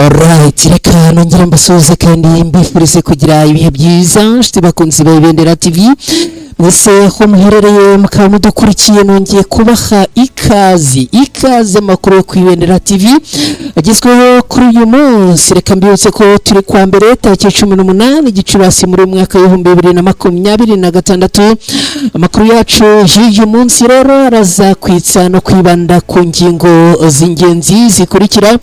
Alright, reka nongere mbasuhuze kandi mbifurize kugira ibihe byiza, nshuti bakunzi ba Ibendera TV mwese aho muherereye mukaba mudukurikiye. Nongeye kubaha ikaze, ikaze makuru yo ku Ibendera TV agezweho kuri uyu munsi. Reka mbibutse ko turi kwa mbere, tariki 18 Gicurasi muri uyu mwaka w'2026. Amakuru yacu y'uyu munsi rero araza kwitsa no kwibanda ku ngingo z'ingenzi zikurikira: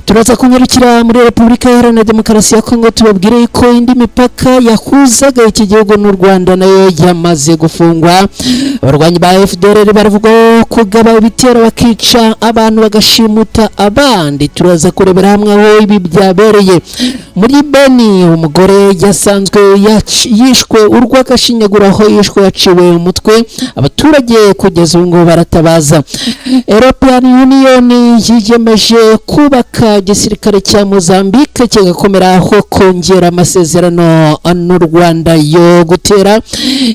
turaza kunyarukira muri Repubulika Iharanira Demokarasi ya Kongo, tubabwire ko indi mipaka yahuzaga iki gihugu n'u Rwanda nayo yamaze gufungwa. Abarwanyi ba FDLR baravugwaho kugaba ibitero, bakica abantu, bagashimuta abandi. Turaza kurebera hamwe aho ibi byabereye. Muri Beni, umugore yasanzwe yishwe urw'agashinyaguro, aho yishwe yaciwe umutwe. Abaturage kugeza ubu ngubu baratabaza. European Union yiyemeje kubaka igisirikare cya Mozambique kigakomera, aho kongera amasezerano n'u Rwanda yo gutera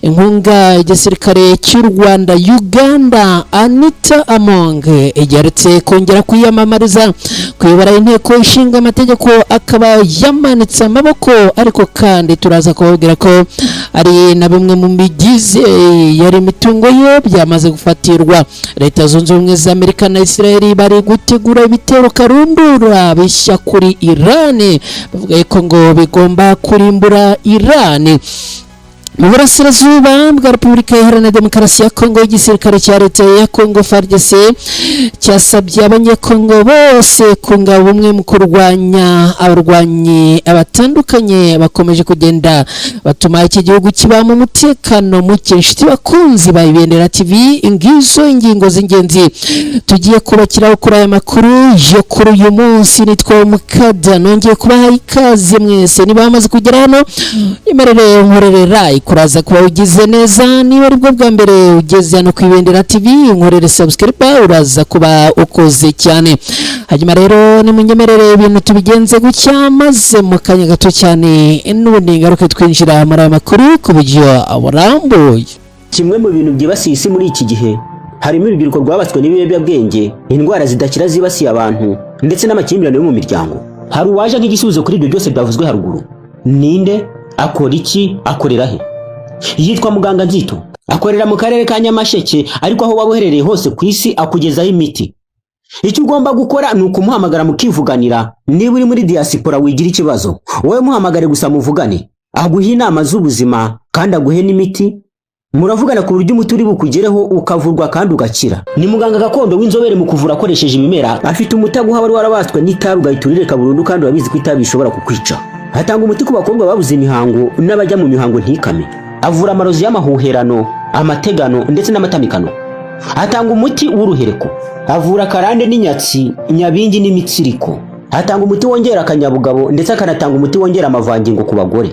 inkunga igisirikare cy'u Rwanda. Uganda, Anita Among yaretse kongera kwiyamamariza kuyobora Inteko Ishinga Amategeko, akaba yamanitse amaboko. Ariko kandi turaza kubabwira ko ari na bimwe mu bigize yari imitungo ye byamaze gufatirwa. Leta Zunze Ubumwe za Amerika na Israel bari gutegura ibitero karundura bishya kuri Iran, bavuga ko ngo bigomba kurimbura Iran. Mu burasirazuba bwa Repubulika Iharanira Demokarasi ya Kongo, igisirikare cya leta ya Kongo, FARDC, cyasabye Abanyekongo bose kunga ubumwe mu kurwanya abarwanyi batandukanye bakomeje kugenda batuma iki gihugu kiba mu mutekano muke. Inshuti bakunzi ba Ibendera TV, ngizo ingingo z'ingenzi tugiye kubakiraho kuri aya makuru yo kuri uyu munsi. Nitwa Mukada, nongeye kubaha ikaze mwese. Niba bamaze kugera hano, nyemerere nkorere like, uraza kuba ugize neza. Niba aribwo bwa mbere ugeze hano ku Ibendera TV, nkorere subscribe, uraza kuba ukoze cyane. Hanyuma rero nimunyemerere ibintu tubigenze gutya, maze mu kanya gato cyane n'ubundi ngaruke twinjira muri aya makuru ku buryo burambuye. Kimwe mu bintu byibasiye isi muri iki gihe harimo urubyiruko rwabatswe n'ibiyobyabwenge, indwara zidakira zibasiye abantu, ndetse n'amakimbirane yo mu miryango. Hari uwaje nk'igisubizo kuri ibyo byose byavuzwe haruguru. Ninde? Akora iki? Akorera he? Yitwa Muganga Nzito, akorera mu karere ka Nyamasheke, ariko aho waba uherereye hose ku isi akugezaho imiti. Icyo ugomba gukora ni ukumuhamagara mukivuganira. Niba uri muri diaspora, wigira ikibazo, wowe muhamagare gusa muvugane, aguhe inama z'ubuzima kandi aguhe n'imiti. Muravugana ku buryo umuti uri bukugereho, ukavurwa kandi ugakira. Ni muganga gakondo w'inzobere mu kuvura akoresheje ibimera. Afite umuti aguha wari warabaswe n'itabi, ugahita urireka burundu, kandi urabizi ko itabi rishobora kukwica. Atanga umuti ku bakobwa babuze imihango n'abajya mu mihango ntikame. Avura amarozi y'amahuherano, amategano ndetse n'amatamikano. Atanga umuti w'uruhereko. Avura karande n'inyatsi, nyabingi n'imitsiriko. Atanga umuti wongera akanyabugabo, ndetse akanatanga umuti wongera amavangingo ku bagore.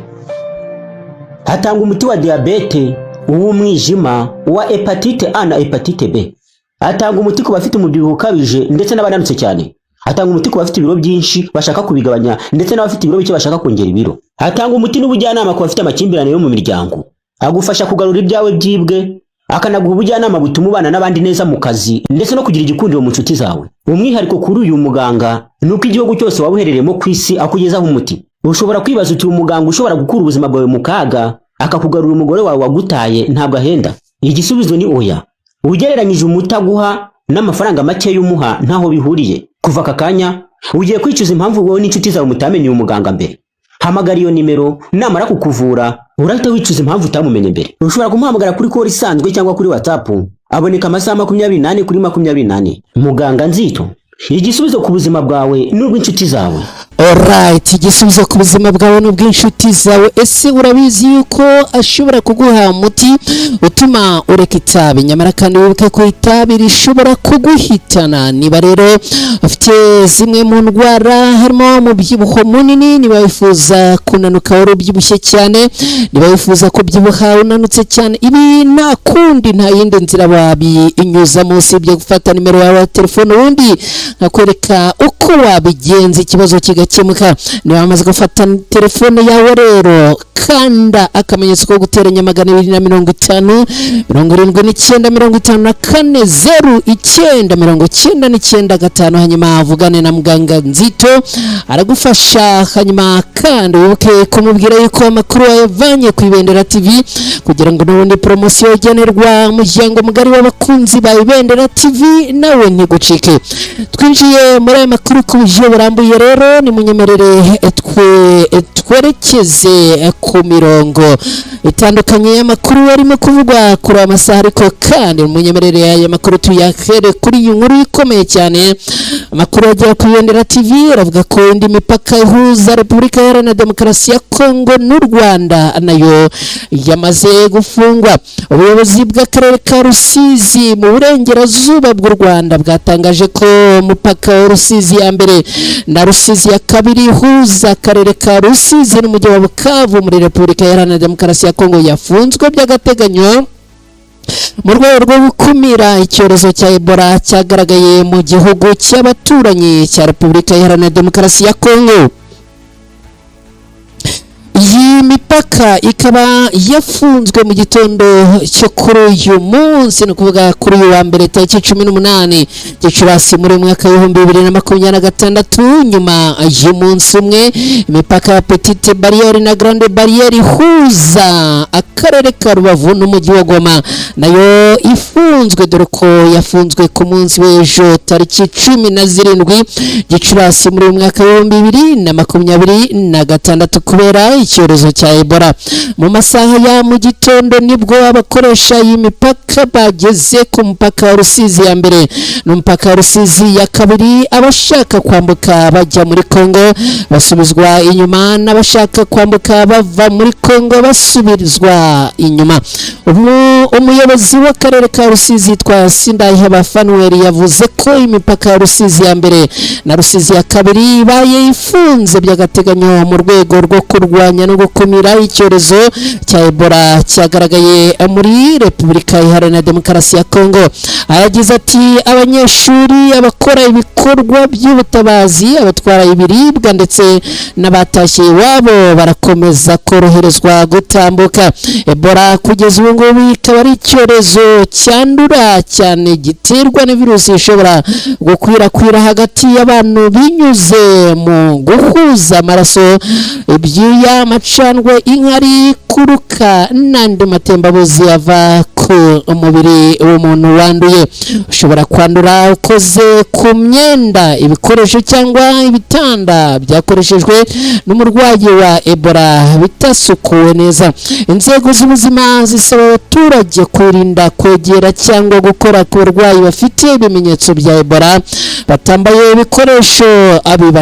Atanga umuti wa diyabete, uw'umwijima, uwa hépatite A na hépatite B. Atanga umuti ku bafite umubyibuho ukabije ndetse n'abananutse cyane. Atanga umuti ku bafite ibiro byinshi bashaka kubigabanya, ndetse n'abafite ibiro bike bashaka kongera ibiro. Atanga umuti n'ubujyanama ku bafite amakimbirane yo mu miryango. Agufasha kugarura ibyawe byibwe, akanaguha ubujyanama butuma ubana n'abandi neza mu kazi, ndetse no kugira igikundiro mu nshuti zawe. Umwihariko kuri uyu muganga ni uko igihugu cyose waba uherereyemo ku isi akugezaho umuti. Ushobora kwibaza uti: "Umuganga ushobora gukura ubuzima bwawe mu kaga, akakugarura umugore wawe wagutaye, ntabwo ahenda?" Igisubizo ni oya. Ugereranyije umuti aguha n'amafaranga make umuha, ntaho bihuriye. Kuva aka kanya ugiye kwicuza impamvu wowe n'inshuti zawe mutamenye uyu muganga mbere. Hamagara iyo nimero, namara kukuvura urahita wicuza impamvu utamumenye mbere. Ushobora kumuhamagara kuri call isanzwe cyangwa kuri WhatsApp. Aboneka amasaha 24 kuri 24. Muganga Nzito, igisubizo ku buzima bwawe n'ubw'inshuti zawe. Alright, igisubizo ku buzima bwawe n'ubw'inshuti zawe. Ese urabizi yuko ashobora kuguha umuti utuma ureka itabi? Nyamara kandi wibuke ko itabi rishobora kuguhitana. Niba rero ufite zimwe mu ndwara harimo umubyibuho munini, niba wifuza kunanuka wari ubyibushye cyane, niba wifuza kubyibuha unanutse cyane, ibi nta kundi, nta yindi nzira wabinyuzamo usibye gufata nimero yawe ya telefone, ubundi nkakwereka uko wabigenza ikibazo kigakemuka. bigakemuka. Niba wamaze gufata telefone yawe rero, kanda akamenyetso ko guteranya 250 79 54 09 99 5, hanyuma avugane na muganga Nzito, aragufasha. Hanyuma kandi wibuke kumubwira yuko amakuru wayavanye ku Ibendera TV, kugira ngo n'ubundi poromosiyo igenerwa umuryango mugari w'abakunzi ba Ibendera TV nawe ntigucike. Twinjiye muri aya makuru ku buryo burambuye rero, nimunyemerere twe twerekeze ku mirongo itandukanye y'amakuru arimo kuvugwa kuri aya masaha. Ariko kandi munyemerere aya makuru tuyahere kuri iyi nkuru ikomeye cyane. Amakuru agera ku Ibendera TV aravuga ko indi mipaka ihuza Repubulika Iharanira Demokarasi ya Kongo n'u Rwanda nayo yamaze gufungwa. Ubuyobozi bw'akarere ka Rusizi mu burengerazuba bw'u Rwanda bwatangaje ko umupaka wa Rusizi ya mbere na Rusizi ya kabiri ihuza akarere ka Rusizi n'umujyi wa Bukavu muri Repubulika Iharanira Demokarasi ya Kongo yafunzwe by'agateganyo mu rwego rwo gukumira icyorezo cya Ebola cyagaragaye mu gihugu cy'abaturanyi cya Repubulika Iharanira Demokarasi ya Kongo. Iyi mipaka ikaba yafunzwe mu gitondo cyo kuri uyu munsi, ni ukuvuga kuri uyu wa mbere tariki 18 Gicurasi muri mwaka w'2026, nyuma y'umunsi umwe imipaka ya Petite Barrière na Grande Barrière ihuza akarere ka Rubavu n'umujyi wa Goma nayo ifunzwe, dore ko yafunzwe ku munsi w'ejo tariki 17 Gicurasi muri uyu mwaka w'2026 kubera icyorezo cya Ebola. Mu masaha ya mu gitondo nibwo abakoresha iyi mipaka bageze ku mupaka wa Rusizi ya mbere n'umupaka wa Rusizi ya kabiri. Abashaka kwambuka bajya muri Kongo basubizwa inyuma, n'abashaka kwambuka bava muri Kongo basubizwa inyuma. Umuyobozi w'akarere ka Rusizi yitwa Sindayiheba Fanuel yavuze ko imipaka ya Rusizi ya mbere na Rusizi ya kabiri ibaye ifunze by'agateganyo mu rwego rwo kurwanya no gukumira icyorezo cya Ebola cyagaragaye muri Repubulika Iharanira Demokarasi ya Kongo. Yagize ati: "Abanyeshuri, abakora ibikorwa by'ubutabazi, abatwara ibiribwa ndetse n'abatashye iwabo barakomeza koroherezwa gutambuka." Ebola kugeza ubu ngubu ikaba ari icyorezo cyandura cyane, giterwa na virusi ishobora gukwirakwira hagati y'abantu binyuze mu guhuza amaraso, ibyuya, amacandwe, inkari, kuruka n'andi matembabuzi ava ku mubiri w'umuntu wanduye. Ushobora kwandura ukoze ku myenda, ibikoresho cyangwa ibitanda byakoreshejwe n'umurwayi wa Ebola bitasukuwe neza. Inzego z'ubuzima zisaba abaturage kwirinda kwegera cyangwa gukora ku barwayi bafite ibimenyetso bya Ebola batambaye ibikoresho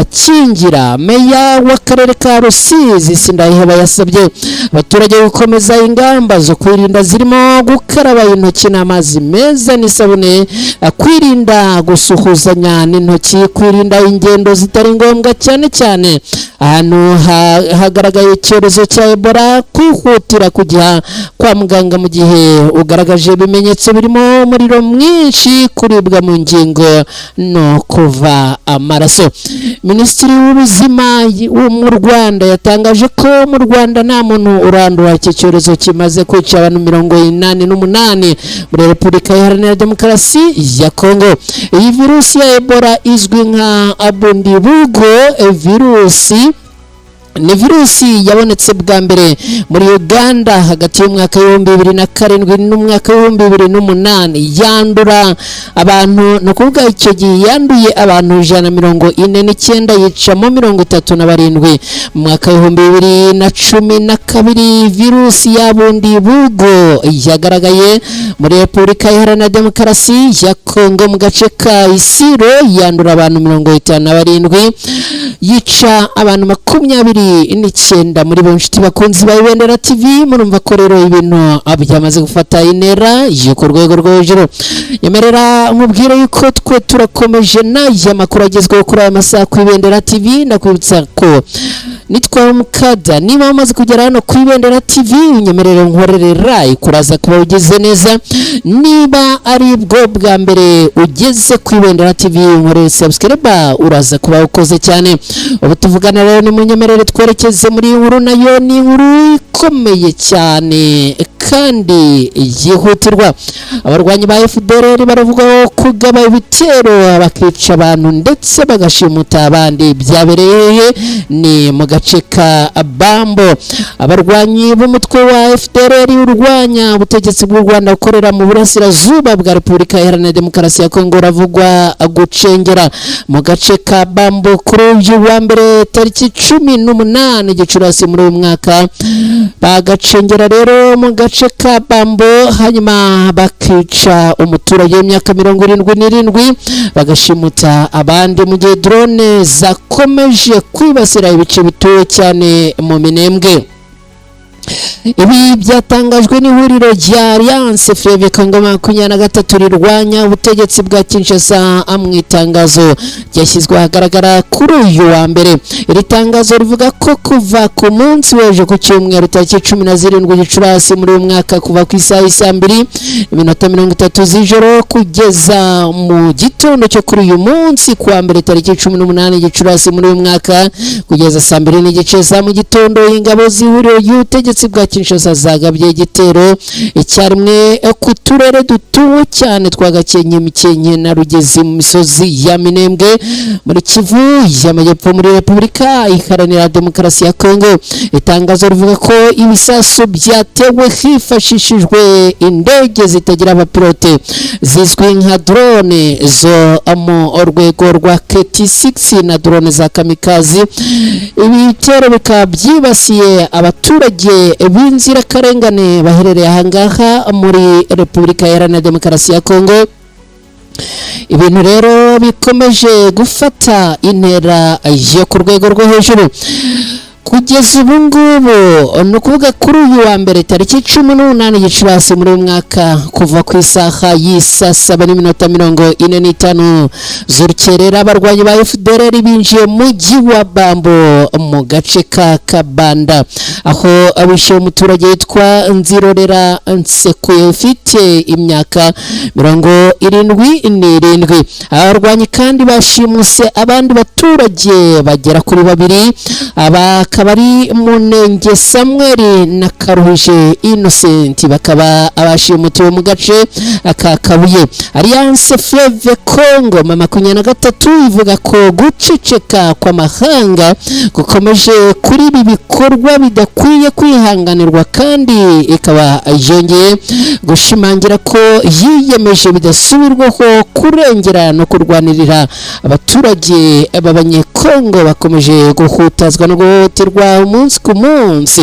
bibakingira. Meya w'akarere ka Rusizi Sindayiheba yasabye abaturage gukomeza ingamba zo kwirinda zirimo gukaraba intoki n'amazi meza n'isabune, kwirinda gusuhuzanya n'intoki, kwirinda ingendo zitari ngombwa cyane cyane ahantu hagaragaye icyorezo cya Ebola, kwihutira kujya kwa muganga mu gihe ugaragaje ibimenyetso birimo umuriro mwinshi, kuribwa mu ngingo no kuva amaraso. Minisitiri w'ubuzima wo mu Rwanda yatangaje ko mu Rwanda nta muntu urandura iki cyorezo kimaze kwica abantu 88 muri Repubulika Iharanira Demokarasi ya Kongo. Iyi virusi ya Ebola izwi nka Bundibugyo virusi ni virusi yabonetse bwa mbere muri Uganda hagati y'umwaka w'2007 n'umwaka w'2008. Yandura abantu, ni ukuvuga icyo gihe yanduye abantu 149, yicamo 37. Mu mwaka w'2012 virusi ya Bundibugyo yagaragaye muri Repubulika Iharanira Demokarasi ya Kongo mu gace ka Isiro, yandura abantu 57, yica abantu 20. 29 muri bo. Nshuti bakunzi ba Ibendera TV, murumva ko rero ibintu byamaze gufata intera yo ku rwego rwo hejuru. Nyemerera nkubwire yuko twe turakomeje n'aya makuru agezweho kuri aya masaha ku Ibendera TV. Ndakwibutsa ko nitwa Mukada. Niba umaze kugera hano ku Ibendera TV, unyemerere nkorere like, uraza kuba ugeze neza. Niba ari bwo bwa mbere ugeze ku Ibendera TV, nkorere subscribe, uraza kuba ukoze cyane. Ubu tuvugana rero, ni munyemerere twerekeze muri iyi nkuru, nayo ni inkuru ikomeye cyane kandi yihutirwa. Abarwanyi ba FDLR baravugwaho kugaba ibitero, bakica abantu ndetse bagashimuta abandi. Byabereye hehe? Ni mu gace ka Bambo. Abarwanyi b'umutwe wa FDLR urwanya ubutegetsi bw'u Rwanda ukorera mu burasirazuba bwa Repubulika Iharanira Demokarasi ya Kongo ravugwa gucengera mu gace ka Bambo kuri uyu wa mbere tariki 18 Gicurasi muri uyu mwaka. Bagacengera rero mu gace ka Bambo, hanyuma bakica umuturage w'imyaka 77, bagashimuta abandi, mu gihe drone zakomeje kwibasira ibice bituwe cyane mu Minembwe. Ibi byatangajwe n'ihuriro rya Alliance Fleuve Congo 23 rirwanya ubutegetsi bwa Kinshasa mu itangazo ryashyizwe ahagaragara kuri uyu wa mbere. Iri tangazo rivuga ko kuva ku munsi w'ejo ku cyumweru tariki 17 Gicurasi muri uyu mwaka, kuva ku isaha y'i 2:30 z'ijoro kugeza mu gitondo cyo kuri uyu munsi kuwa mbere tariki 18 Gicurasi muri uyu mwaka kugeza saa 2:30 za mu gitondo, ingabo z'ihuriro ry'ubutegetsi bwa Kinshasa zagabye igitero icyarimwe ku turere dutuwe cyane twa Gakenke, Mikenke na Rugezi mu misozi ya Minembwe muri Kivu y'Amajyepfo muri Repubulika Iharanira Demokarasi ya Kongo. Itangazo rivuga ko ibisasu byatewe hifashishijwe indege zitagira abapilote zizwi nka drone zo mu rwego rwa KT6 na drone za kamikazi. Ibitero bikaba byibasiye abaturage b'inzirakarengane baherereye ahangaha muri Repubulika Iharanira Demokarasi ya Kongo. Ibintu rero bikomeje gufata intera yo ku rwego rwo hejuru. Kugeza ubu ngubu, ni ukuvuga kuri uyu wa mbere tariki 18 Gicurasi muri uyu mwaka, kuva ku isaha y'isa 7:45 z'urukerera, abarwanyi ba FDLR binjiye mu mujyi wa Bambo mu gace ka Kabanda, aho abishe umuturage witwa Nzirorera Nsekuye ufite imyaka 77. Abarwanyi kandi bashimuse abandi baturage bagera kuri babiri, aba akaba ari Munenge Samuel na Karuhije Innocent, bakaba abashimutiwe mu gace aka Kabuye. Alliance Fleuve Congo 23 ivuga ko guceceka kw'amahanga gukomeje kuri ibi bikorwa bidakwiye kwihanganirwa, kandi ikaba yongeye gushimangira ko yiyemeje bidasubirwaho kurengera no kurwanirira abaturage b'Abanyekongo bakomeje guhutazwa no guhohoterwa umunsi ku munsi.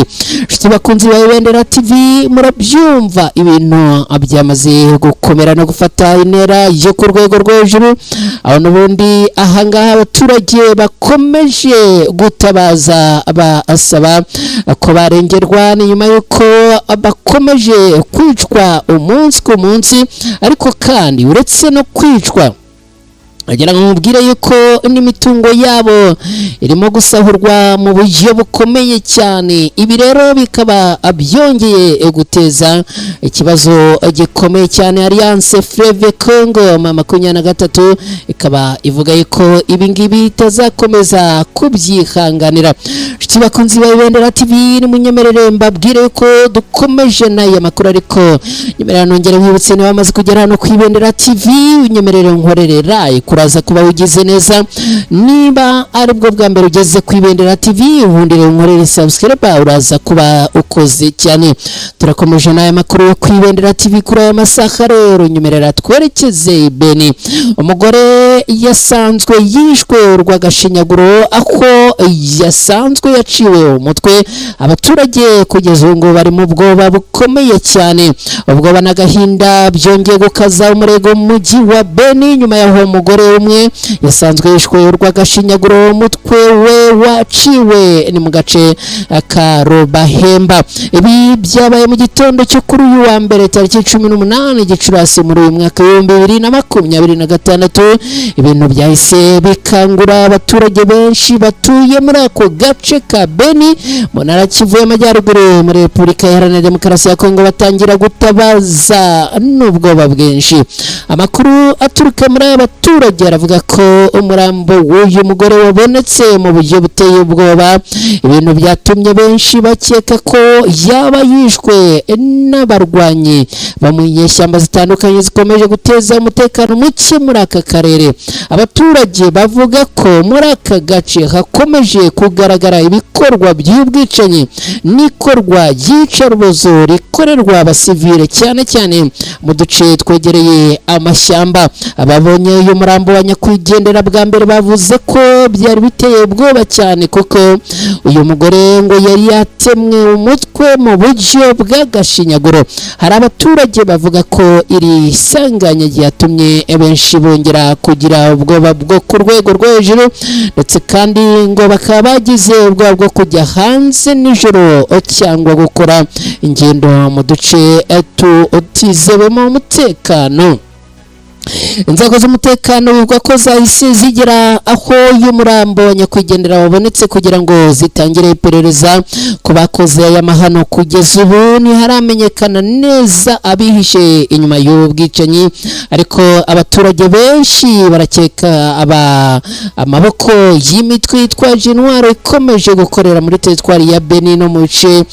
Nshuti bakunzi ba Ibendera TV, murabyumva, ibintu byamaze gukomera no gufata intera yo ku rwego rwo hejuru, aho n'ubundi ahangaha abaturage bakomeje gutabaza basaba ko barengerwa. Ni nyuma y'uko bakomeje kwicwa umunsi ku munsi, ariko kandi uretse no kwicwa, agira ngo mubwire yuko n'imitungo yabo irimo gusahurwa mu buryo bukomeye cyane. Ibi rero bikaba byongeye guteza ikibazo gikomeye cyane. Alliance Fleuve Congo 23 ikaba ivuga yuko ibi ngibi itazakomeza kubyihanganira. Nshuti bakunzi ba Ibendera TV, nimunyemerere mbabwire yuko dukomeje n'aya makuru, ariko nyemerera nongere nkwibutse, niba wamaze kugera hano ku Ibendera TV, unyemerere nkorere like, uraza kuba ugize neza. Niba aribwo bwa mbere ugeze ku Ibendera TV, ubundi nkorere subscribe, uraza kuba ukoze cyane. Turakomeje n'aya makuru yo ku Ibendera TV kuri aya masaha. Rero nyemerera twerekeze Beni. Umugore yasanzwe yishwe urw'agashinyaguro, aho yasanzwe yaciwe umutwe. Abaturage kugeza ubu ngubu bari mu bwoba bukomeye cyane. Ubwoba n'agahinda byongeye gukaza umurego mu mujyi wa Beni nyuma y'aho umugore umwe yasanzwe yishwe urw'agashinyaguro, umutwe we Waciwe ni mu gace ka Rubahemba. Ibi byabaye mu gitondo cyo kuri uyu wa mbere, tariki 18 Gicurasi muri uyu mwaka w'2026. Ibintu byahise bikangura abaturage benshi batuye muri ako gace ka Beni, mu ntara Kivu y'Amajyaruguru, muri Repubulika Iharanira Demokarasi ya Kongo, batangira gutabaza n'ubwoba bwinshi. Amakuru aturuka muri aba baturage aravuga ko umurambo w'uyu mugore wabonetse mu buryo buteye ubwoba, ibintu byatumye benshi bakeka ko yaba yishwe n'abarwanyi ba mu nyeshyamba zitandukanye zikomeje guteza umutekano muke muri aka karere. Abaturage bavuga ko muri aka gace hakomeje kugaragara ibikorwa by'ubwicanyi n'ikorwa ry'iyicarubozo rikorerwa abasivile, cyane cyane mu duce twegereye amashyamba. Ababonye uyu murambo wa nyakwigendera bwa mbere bavuze ko byari biteye ubwoba cyane, kuko uyu mugore ngo yari yatemwe umutwe mu buryo bw'agashinyaguro. Hari abaturage bavuga ko iri sanganya ryatumye benshi bongera kugira ubwoba bwo ku rwego rwo hejuru, ndetse kandi ngo bakaba bagize ubwoba bwo kujya hanze nijoro cyangwa gukora ingendo mu duce tutizewemo umutekano. Inzego z'umutekano bivugwa ko zahise zigera aho uyu murambo wa nyakwigendera wabonetse kugira ngo zitangire iperereza ku bakoze aya mahano. Kugeza ubu ntiharamenyekana neza abihishe inyuma y'ubu bwicanyi, ariko abaturage benshi barakeka aba amaboko y'imitwe yitwaje intwaro ikomeje gukorera muri teritwari ya Beni no mu bice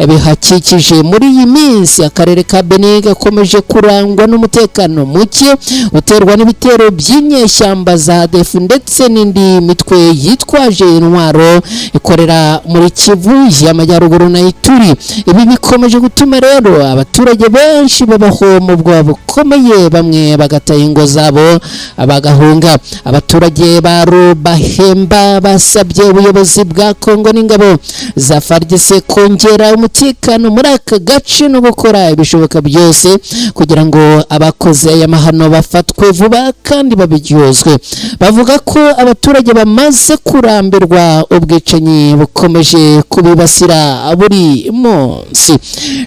bihakikije. Muri iyi minsi akarere ka Beni gakomeje kurangwa n'umutekano muke uterwa n'ibitero by'inyeshyamba za ADF ndetse n'indi mitwe yitwaje intwaro ikorera muri Kivu y'Amajyaruguru na Ituri. Ibi bikomeje gutuma rero abaturage benshi babaho mu bwoba bukomeye, bamwe bagata ingo zabo bagahunga. Abaturage ba Rubahemba basabye ubuyobozi bwa Kongo n'ingabo za FARDC kongera umutekano muri aka gace no gukora ibishoboka byose kugira ngo abakoze aya mahano bafatwe vuba kandi babiryozwe. Bavuga ko abaturage bamaze kurambirwa ubwicanyi bukomeje kubibasira buri munsi.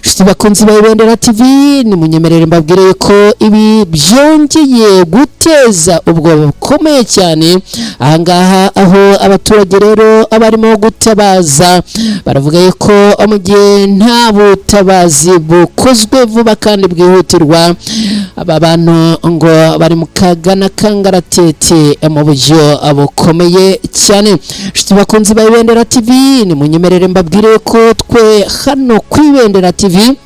Inshuti bakunzi ba Ibendera TV, nimunyemerere mbabwire ko ibi byongeye guteza ubwoba bukomeye cyane ahangaha, aho abaturage rero abarimo gutabaza baravuga yuko mu gihe nta butabazi bukozwe vuba kandi bwihutirwa, aba bantu ngo bari mu kaga n'akangaratete mu buryo bukomeye cyane. Inshuti bakunzi ba Ibendera TV, nimunyemerere mbabwire ko twe hano ku Ibendera TV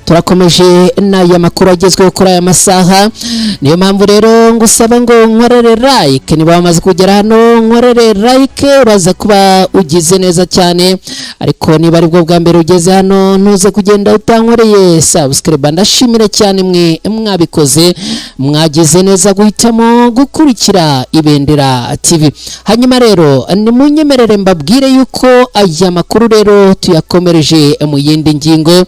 turakomeje n'aya makuru agezweho kuri aya masaha. Niyo mpamvu rero ngusaba ngo nkorere like. Niba wamaze kugera hano, nkorere like, uraza kuba ugize neza cyane. Ariko niba aribwo bwa mbere ugeze hano, ntuze kugenda utankoreye subscribe. Ndashimira cyane mwe mwabikoze, mwagize neza guhitamo gukurikira Ibendera TV. Hanyuma rero nimunyemerere mbabwire yuko aya makuru rero tuyakomereje mu yindi ngingo.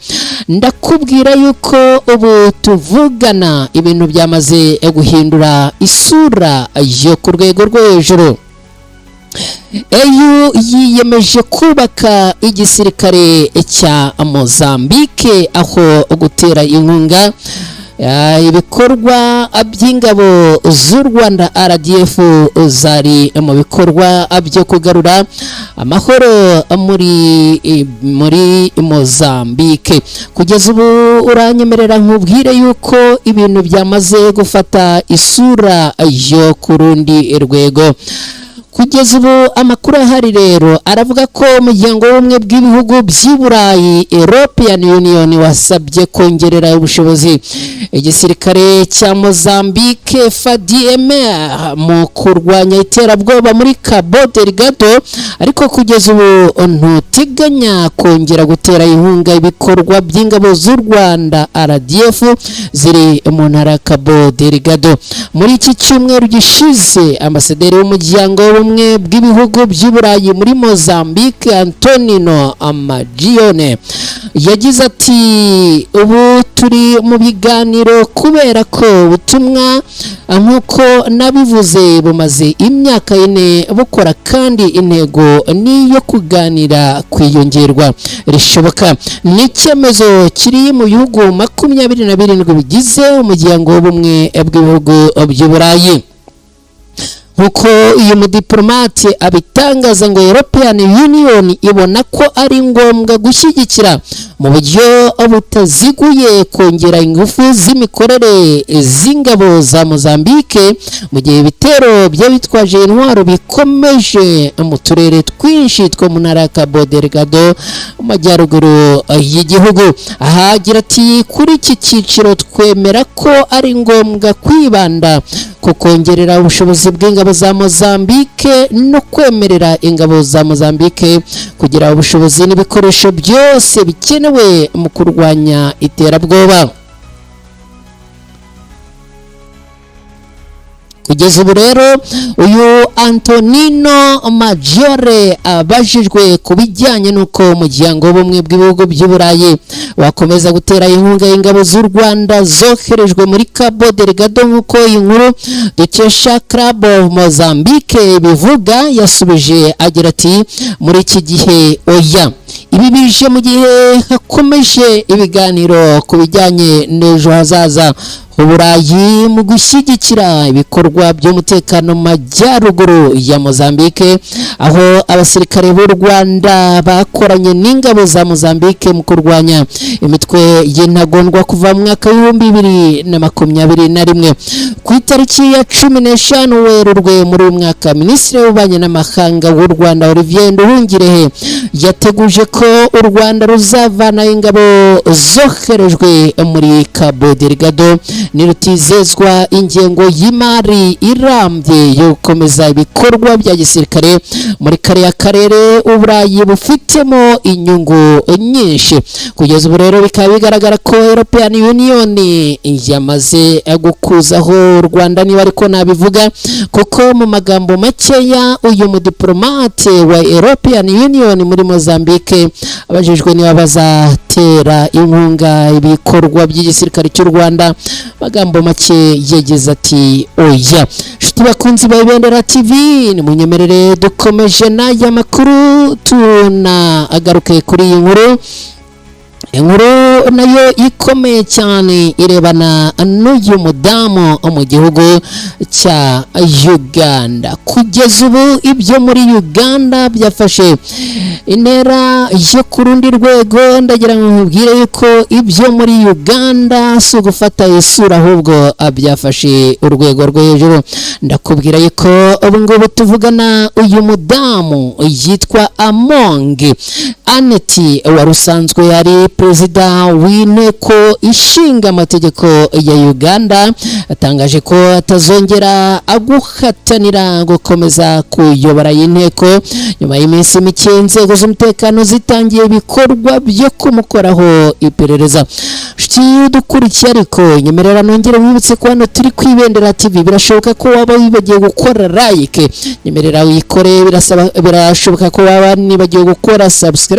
Ndakubwira yuko ubu tuvugana ibintu byamaze guhindura isura yo ku rwego rwo hejuru. AU yiyemeje kubaka igisirikare cya Mozambique aho gutera inkunga ibikorwa by'ingabo z'u Rwanda RDF zari mu bikorwa byo kugarura amahoro muri Mozambique. Kugeza ubu uranyemerera nkubwire yuko ibintu byamaze gufata isura yo ku rundi rwego. Kugeza ubu amakuru ahari rero aravuga ko umuryango w'ubumwe bw'ibihugu by'i Burayi, European Union, wasabye kongerera ubushobozi igisirikare cya Mozambique FADMR mu kurwanya iterabwoba muri Cabo Delgado, ariko kugeza ubu ntuteganya kongera gutera inkunga ibikorwa by'ingabo z'u Rwanda RDF ziri mu ntara ya Cabo Delgado. Muri iki cyumweru gishize, ambasaderi w'umuryango w'ubumwe w'ubumwe bw'ibihugu by'Uburayi muri Mozambique, Antonino Magione, yagize ati: "Ubu turi mu biganiro kubera ko ubutumwa, nk'uko nabivuze, bumaze imyaka 4 bukora, kandi intego ni iyo kuganira ku iyongerwa rishoboka." Ni icyemezo kiri mu bihugu 27 bigize umuryango w'ubumwe bw'ibihugu by'Uburayi. Nk'uko uyu mudiplomate abitangaza, ngo European Union ibona ko ari ngombwa gushyigikira mu buryo butaziguye kongera ingufu z'imikorere z'ingabo za Mozambique, mu gihe ibitero by'abitwaje intwaro bikomeje mu turere twinshi two mu ntara ya Cabo Delgado mu majyaruguru y'igihugu. Aha agira ati: "Kuri iki cyiciro twemera ko ari ngombwa kwibanda ku kongerera ubushobozi bw'ingabo za Mozambique no kwemerera ingabo za Mozambique kugira ubushobozi n'ibikoresho byose bikenewe mu kurwanya iterabwoba." Kugeza ubu rero, uyu Antonino Maggiore abajijwe ku bijyanye n'uko umuryango w'ubumwe bw'ibihugu by'Uburayi wakomeza gutera inkunga ingabo z'u Rwanda zoherejwe muri Cabo Delgado, nk'uko iyi nkuru dukesha Club of Mozambique bivuga, yasubije agira ati: "Muri iki gihe, oya." Ibi bije mu gihe hakomeje ibiganiro ku bijyanye n'ejo hazaza Uburayi mu gushyigikira ibikorwa by'umutekano mu majyaruguru ya Mozambique, aho abasirikare b'u Rwanda bakoranye n'ingabo za Mozambique mu kurwanya imitwe y'intagondwa kuva mu mwaka w'2021. Ku itariki ya 15 Werurwe muri uyu mwaka, Minisitiri w'Ububanyi n'Amahanga w'u Rwanda, Olivier Nduhungirehe, yateguje ko u Rwanda ruzavana ingabo zoherejwe muri Cabo Delgado nirutizezwa ingengo y'imari irambye yo gukomeza ibikorwa bya gisirikare muri kariya karere Uburayi bufitemo inyungu nyinshi. Kugeza ubu rero bikaba bigaragara ko European Union yamaze gukuzaho u Rwanda, niba ariko nabivuga, kuko mu magambo makeya uyu mudiplomate wa European Union muri Mozambique abajijwe niba bazatera inkunga ibikorwa by'igisirikare cy'u Rwanda, magambo make yagize ati: "Oya." Nshuti bakunzi ba Ibendera TV, nimunyemerere dukomeje n'aya makuru, tunagaruke kuri iyi nkuru. Inkuru nayo ikomeye cyane irebana n'uyu mudamu mu gihugu cya Uganda. Kugeza ubu ibyo muri Uganda byafashe intera yo ku rundi rwego. Ndagira ngo nkubwire yuko ibyo muri Uganda si ugufata isura, ahubwo byafashe urwego rwo hejuru. Ndakubwira yuko ubu ngubu tuvugana uyu mudamu yitwa Among Aneti, wari usanzwe ari perezida w'inteko ishinga amategeko ya Uganda, atangaje ko atazongera guhatanira gukomeza kuyobora iyi nteko, nyuma y'iminsi mike inzego z'umutekano zitangiye ibikorwa byo kumukoraho iperereza. Nshuti udukurikiye ariko, nyemerera nongere wibutse ko hano turi ku Ibendera TV. Birashoboka ko waba wibagiwe gukora like, nyemerera wikore. Birashoboka ko waba nibagiwe gukora subscribe.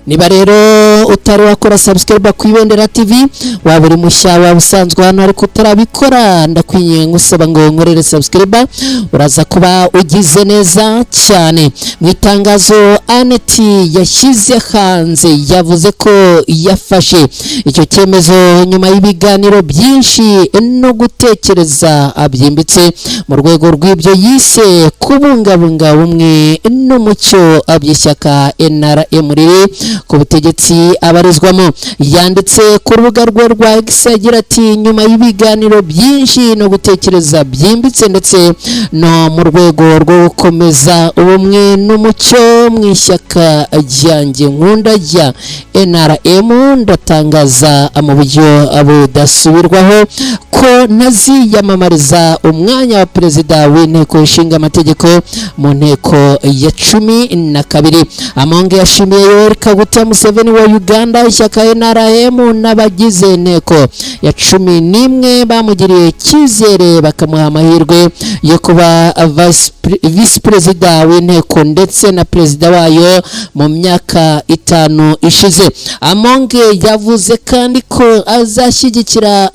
Niba rero utari wakora subscribe ku Ibendera TV, waba uri mushya, waba usanzwe hano ariko utarabikora, ndakwiye ngusaba ngo nkorere subscribe, uraza kuba ugize neza cyane. Mu itangazo Aneti yashyize hanze, yavuze ko yafashe icyo cyemezo nyuma y'ibiganiro byinshi no gutekereza byimbitse, mu rwego rw'ibyo yise kubungabunga ubumwe n'umucyo by'ishyaka NRM riri ku butegetsi abarizwamo. Yanditse ku rubuga rwe rwa X agira ati: "Nyuma y'ibiganiro byinshi no gutekereza byimbitse, ndetse no mu rwego rwo gukomeza ubumwe n'umucyo mu ishyaka ryanjye nkunda rya NRM, ndatangaza mu buryo budasubirwaho ko ntaziyamamariza umwanya wa perezida w'inteko ishinga amategeko mu nteko ya 12." Amonge yashimiye Yoweri Kaguta Kaguta Museveni wa Uganda, ishyaka NRM n'abagize inteko ya 11 bamugiriye icyizere bakamuha amahirwe yo kuba visi perezida w'inteko ndetse na perezida wayo mu myaka 5 ishize. Among yavuze kandi ko azashyigikira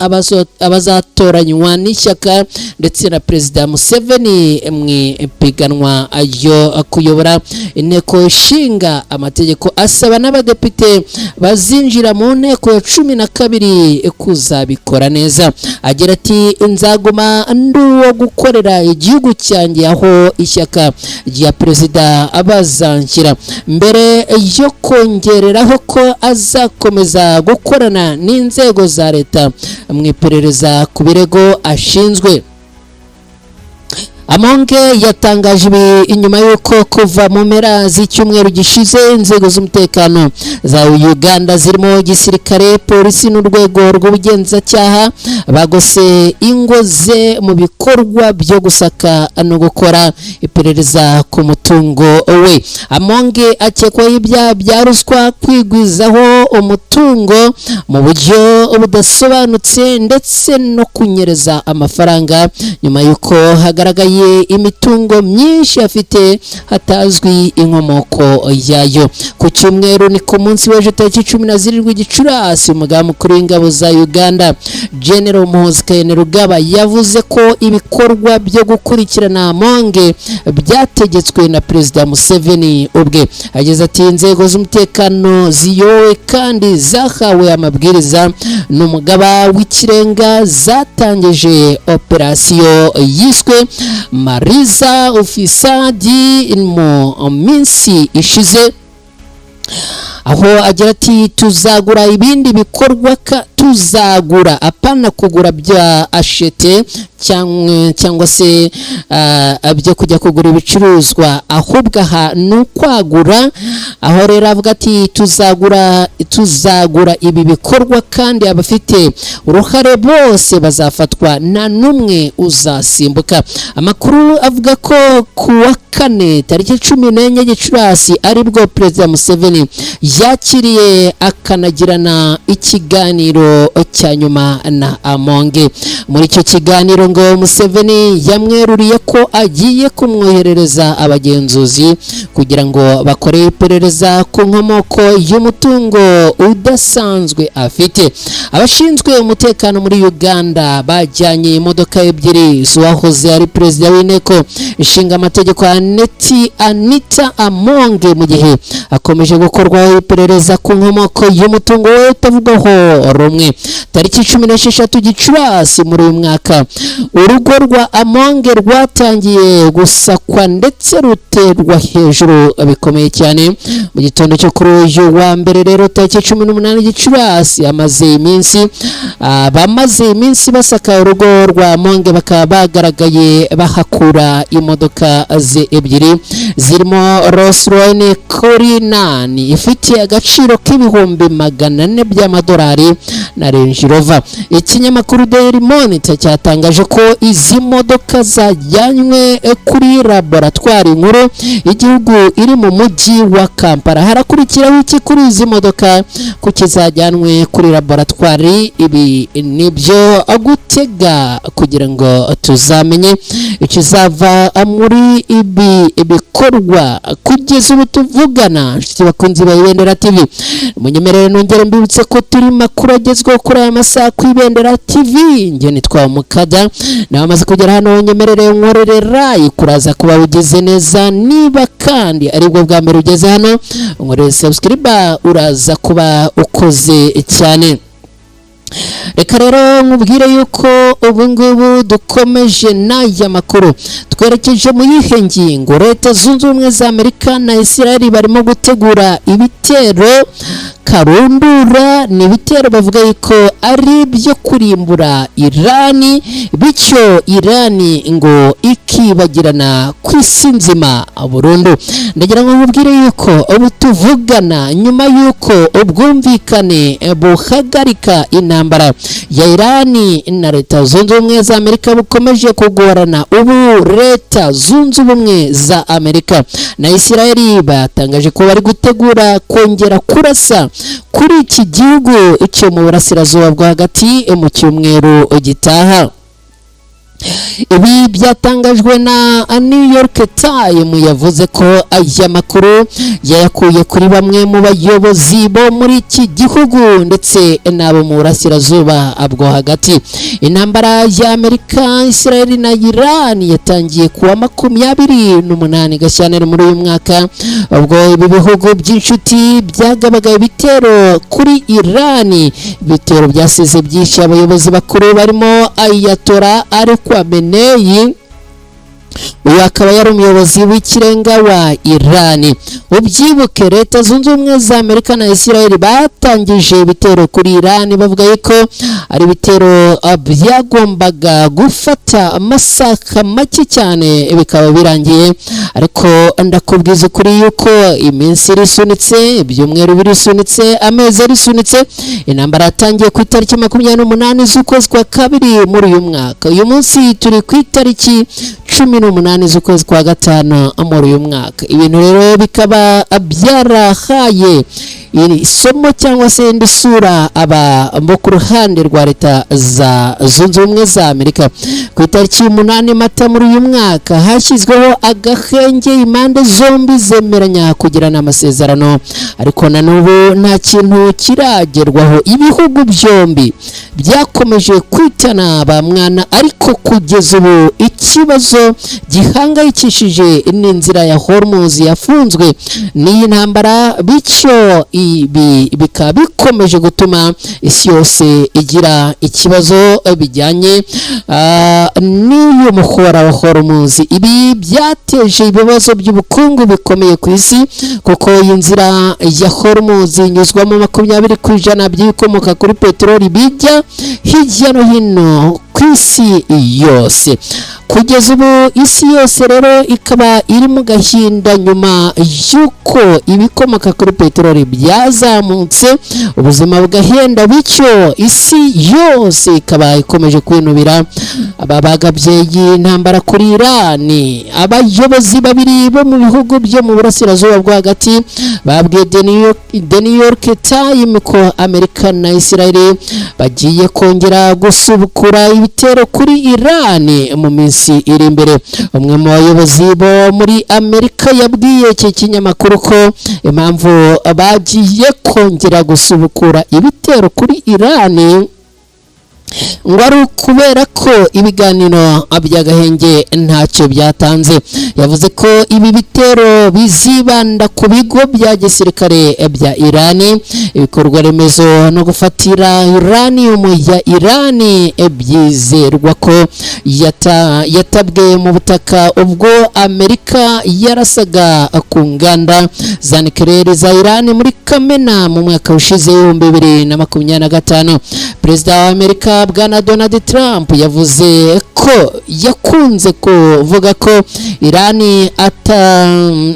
abazatoranywa n'ishyaka ndetse na perezida Museveni mu ipiganwa ryo kuyobora inteko ishinga amategeko, asaba n'abadepite bazinjira mu nteko ya 12 kuzabikora neza. Agira ati: "Nzaguma ndi uwo gukorera igihugu cyanjye aho ishyaka rya perezida abazanshyira", mbere yo kongereraho ko azakomeza gukorana n'inzego za leta mu iperereza ku birego ashinzwe. Among yatangaje ibi inyuma y'uko kuva mu mpera z'icyumweru gishize inzego z'umutekano za Uganda zirimo igisirikare, polisi n'urwego rw'ubugenzacyaha bagose ingo ze mu bikorwa byo gusaka no gukora iperereza ku mutungo we. Among akekwaho ibyaha bya ruswa, kwigwizaho umutungo mu buryo budasobanutse ndetse no kunyereza amafaranga, nyuma y'uko hagaragaye imitungo myinshi afite hatazwi inkomoko yayo. Ku cyumweru, ni ku munsi w'ejo tariki 17 Gicurasi, umugaba mukuru w'ingabo za Uganda, General Muhoozi Kainerugaba, yavuze ko ibikorwa byo gukurikirana Among byategetswe na Perezida Museveni ubwe. Ageze ati: "Inzego z'umutekano ziyobowe kandi zahawe amabwiriza n'umugaba w'ikirenga zatangije operasiyo yiswe Mariza Ufisadi mu minsi ishize", aho agira ati: "Tuzagura ibindi bikorwa, tuzagura, apana kugura bya acheter cyangwa se byo kujya kugura ibicuruzwa, ahubwo aha ni ukwagura". Aho rero avuga ati: Tuzagura ibi bikorwa kandi abafite uruhare bose bazafatwa, nta n'umwe uzasimbuka". Amakuru avuga ko ku wa kane tariki 14 Gicurasi aribwo Perezida Museveni yakiriye akanagirana ikiganiro cya nyuma na Among. Muri icyo kiganiro ngo Museveni yamweruriye ko agiye kumwoherereza abagenzuzi kugira ngo bakore iperereza ku nkomoko y'umutungo udasanzwe afite. Abashinzwe umutekano muri Uganda bajyanye imodoka ebyiri z'uwahoze ari perezida w'inteko ishinga amategeko Aneti Anita Among, mu gihe akomeje gukorwaho iperereza ku nkomoko y'umutungo we utavugwaho rumwe. Tariki 16 Gicurasi muri uyu mwaka, urugo rwa Among rwatangiye gusakwa ndetse ruterwa hejuru bikomeye cyane. Mu gitondo cyo kuri uyu wa mbere rero tariki 18 Gicurasi, amaze iminsi bamaze iminsi basaka urugo rwa Among bakaba bagaragaye bahakura imodoka ze ebyiri zirimo Rolls Royce Cullinan ifite agaciro k'400,000 by'amadolari na Range Rover. Ikinyamakuru Daily Monitor cyatangaje ko izi modoka zajyanywe kuri laboratwari nkuru y'igihugu iri mu mujyi wa Kampala. Harakurikiraho iki kuri izi modoka? Kuki zajyanwe kuri laboratwari? Ibi nibyo gutega kugira ngo tuzamenye ikizava muri ibi bikorwa. Kugeza ubu tuvugana, inshuti bakunzi ba Ibendera TV, munyemerere nongere mbibutse ko turi makuru agezweho kuri aya masaha ku Ibendera TV. Njye nitwa Mukada nawe amaze kugera hano, nyemerere nkorere like, kuraza kuba ugeze neza. Niba kandi aribwo bwa mbere ugeze hano, nkorere subscribe, uraza kuba ukoze cyane. Reka rero nkubwire yuko ubu ngubu dukomeje n'aya makuru, twerekeje mu yihe ngingo? Leta Zunze Ubumwe za Amerika na Israel barimo gutegura ibitero karundura. Ni ibitero bavuga yuko ari ibyo kurimbura Irani, bityo Irani ngo ikibagirana ku isi nzima burundu. Ndagira ngo nkubwire yuko ubu tuvugana, nyuma y'uko ubwumvikane buhagarika intambara ya Irani na Leta Zunze Ubumwe za Amerika bukomeje kugorana. Ubu Leta Zunze Ubumwe za Amerika na Isirayeli batangaje ko bari gutegura kongera kurasa kuri iki gihugu cyo mu burasirazuba bwo hagati mu cyumweru gitaha. Ibi byatangajwe na New York Times, yavuze ko aya makuru yayakuye kuri bamwe mu bayobozi bo muri iki gihugu ndetse n'abo mu burasirazuba bwo hagati. Intambara ya Amerika, Israel na Iran yatangiye kuwa 28 Gashyantare muri uyu mwaka, ubwo ibi bihugu by'inshuti byagabaga ibitero kuri Iran, ibitero byasize byinshi abayobozi bakuru barimo Ayatollah Ali Khamenei, uyu akaba yari umuyobozi w'ikirenga wa Iran. Ubyibuke, Leta Zunze Ubumwe za Amerika na Israel batangije ibitero kuri Iran bavuga yuko ari ibitero byagombaga gufata amasaha make cyane bikaba birangiye, ariko ndakubwiza ukuri yuko iminsi irisunitse, ibyumweru birisunitse, amezi arisunitse. Intambara yatangiye ku itariki 28 z'ukwezi kwa kabiri muri uyu mwaka. Uyu munsi turi ku itariki 18 z'ukwezi kwa gatanu muri uyu mwaka. Ibintu rero bikaba byarahaye isomo cyangwa se indi sura aba bo ku ruhande rwa Leta za Zunze Ubumwe za Amerika. Ku itariki 8 Mata muri uyu mwaka hashyizweho agahenge, impande zombi zemeranya kugirana amasezerano, ariko na n'ubu nta kintu kiragerwaho. Ibihugu byombi byakomeje kwitana ba mwana, ariko kugeza ubu ikibazo gihangayikishije n'inzira ya Hormuz yafunzwe n'iyi ntambara, bityo ibi bikaba bikomeje gutuma isi yose igira ikibazo bijyanye n'uyu muhora wa Hormuz. Ibi byateje ibibazo by'ubukungu bikomeye ku isi, kuko iyi nzira ya Hormuz inyuzwamo 20% by'ibikomoka kuri peteroli bijya hirya no hino ku isi yose. Kugeza ubu isi yose rero ikaba iri mu gahinda nyuma y'uko ibikomoka kuri peteroli byazamutse, ubuzima bugahenda, bityo isi yose ikaba ikomeje kwinubira aba bagabye iyi ntambara kuri Irani. Abayobozi babiri bo mu bihugu byo mu burasirazuba bwo hagati babwiye The New York Times ko Amerika na Israel bagiye kongera gusubukura ibitero kuri Iran mu minsi iri imbere. Umwe mu bayobozi bo muri Amerika yabwiye iki kinyamakuru ko impamvu bagiye kongera gusubukura ibitero kuri Iran ngo ari ukubera ko ibiganiro by'agahenge ntacyo byatanze. Yavuze ko ibi bitero bizibanda ku bigo bya gisirikare bya Irani, ibikorwa remezo no gufatira uranium ya Irani byizerwa ko yatabwe mu butaka ubwo Amerika yarasaga ku nganda za nucléaire za Irani muri Kamena mu mwaka ushize 2025. Perezida wa Amerika Bwana Donald Trump yavuze ko yakunze kuvuga ko Irani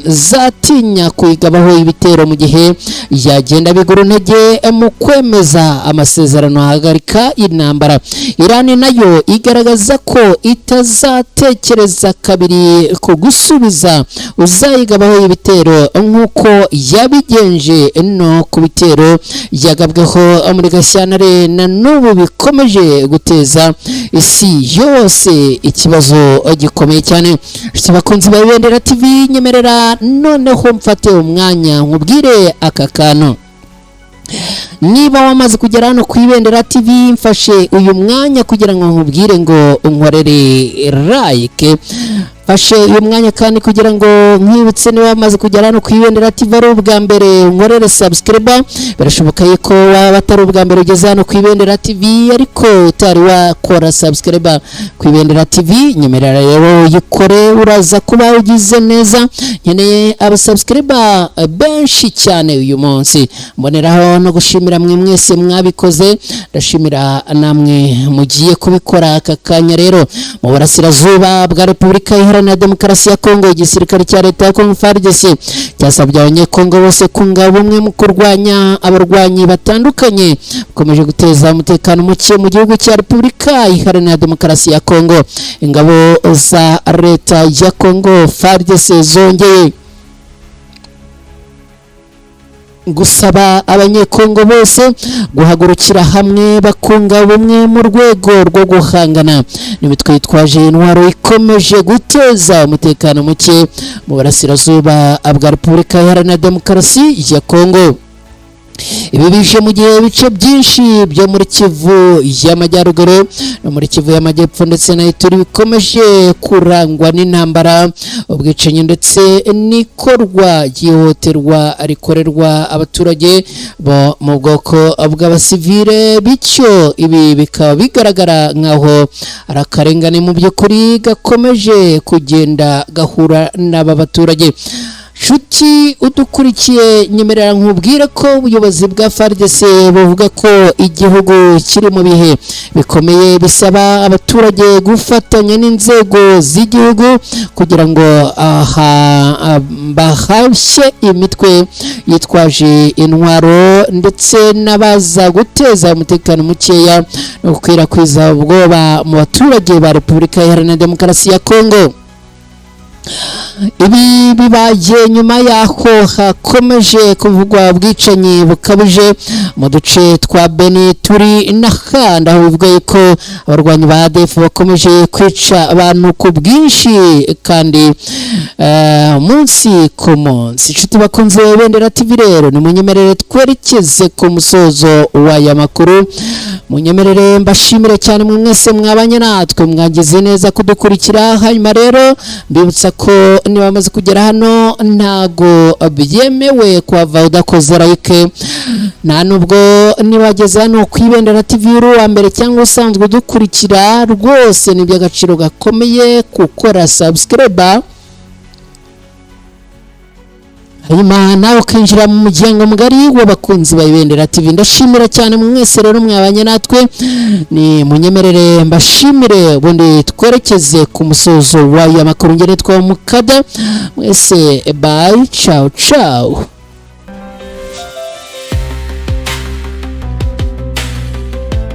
atazatinya kuyigabaho ibitero mu gihe yagenda bigura intege mu kwemeza amasezerano ahagarika intambara. Irani nayo igaragaza ko itazatekereza kabiri ku gusubiza uzayigabaho ibitero, nk'uko yabigenje no ku bitero yagabweho muri Gashyantare na n'ubu bikomeje guteza isi yose ikibazo gikomeye cyane. Bakunzi ba Ibendera TV, nyemerera noneho mfate umwanya nkubwire aka kantu. Niba wamaze kugera hano ku Ibendera TV, mfashe uyu mwanya kugira ngo nkubwire ngo unkorere like. Mfashe uyu mwanya kandi kugira ngo nkwibutse, niba wamaze kugera hano ku Ibendera TV ari ubwa mbere, unkorere subscribe. Birashoboka yuko waba atari ubwa mbere ugeze hano ku Ibendera TV ariko utari wakora subscribe ku Ibendera TV. Nyemerera rero uyikore, uraza kuba ugize neza. Nkeneye abasubscriber benshi cyane uyu munsi. Mboneraho no gushimira mwe mwese mwabikoze, ndashimira namwe mugiye kubikora aka kanya. Rero mu burasirazuba bwa Repubulika Iharanira Demokarasi ya Kongo. Igisirikare cya leta ya Kongo FARDC cyasabye Abanyekongo bose kunga ubumwe mu kurwanya abarwanyi batandukanye bakomeje guteza umutekano muke mu gihugu cya Repubulika Iharanira Demokarasi ya Kongo. Ingabo za leta ya Kongo FARDC zongeye gusaba Abanyekongo bose guhagurukira hamwe bakunga ubumwe mu rwego rwo guhangana n'imitwe yitwaje intwaro ikomeje guteza umutekano muke mu burasirazuba bwa Repubulika Iharanira Demokarasi ya Kongo. Ibi bije mu gihe ibice byinshi byo muri Kivu y'Amajyaruguru no muri Kivu y'Amajyepfo ndetse na Ituri bikomeje kurangwa n'intambara, ubwicanyi ndetse n'ikorwa ry'ihohoterwa rikorerwa abaturage bo mu bwoko bw'abasivile, bityo ibi bikaba bigaragara nk'aho ari akarengane mu by'ukuri gakomeje kugenda gahura n'aba baturage. Nshuti udukurikiye, nyemerera nkubwire ko ubuyobozi bwa FARDC buvuga ko igihugu kiri mu bihe bikomeye bisaba abaturage gufatanya n'inzego z'igihugu kugira ngo bahashye imitwe yitwaje intwaro ndetse n'abaza guteza umutekano mukeya no gukwirakwiza ubwoba mu baturage ba Repubulika Iharanira Demokarasi ya Kongo. Ibi bibaye nyuma y'aho hakomeje kuvugwa ubwicanyi bukabije mu duce twa Beni turi n'ahandi, aho bivuga yuko abarwanyi ba ADF bakomeje kwica abantu ku bwinshi kandi munsi ku munsi. Inshuti bakunze Ibendera TV rero, nimunyemerere twerekeze ku musozo w'aya makuru. Munyemerere mbashimire cyane mwe mwese mwabanye natwe, mwagize neza kudukurikira. Hanyuma rero mbibutsa ko niba bamaze kugera hano ntago byemewe kuhava udakoze like, nta nubwo niba wageze hano ku Ibendera TV uri uwa mbere cyangwa usanzwe udukurikira, rwose ni iby'agaciro gakomeye gukora subscribe, hanyuma nawe ukinjira mu muryango mugari w'abakunzi ba Ibendera TV. Ndashimira cyane mwe mwese rero mwabanye natwe, ni munyemerere mbashimire, ubundi twerekeze ku musozo w'aya makuru. Ngene twa mukada mwese, bye, ciao ciao.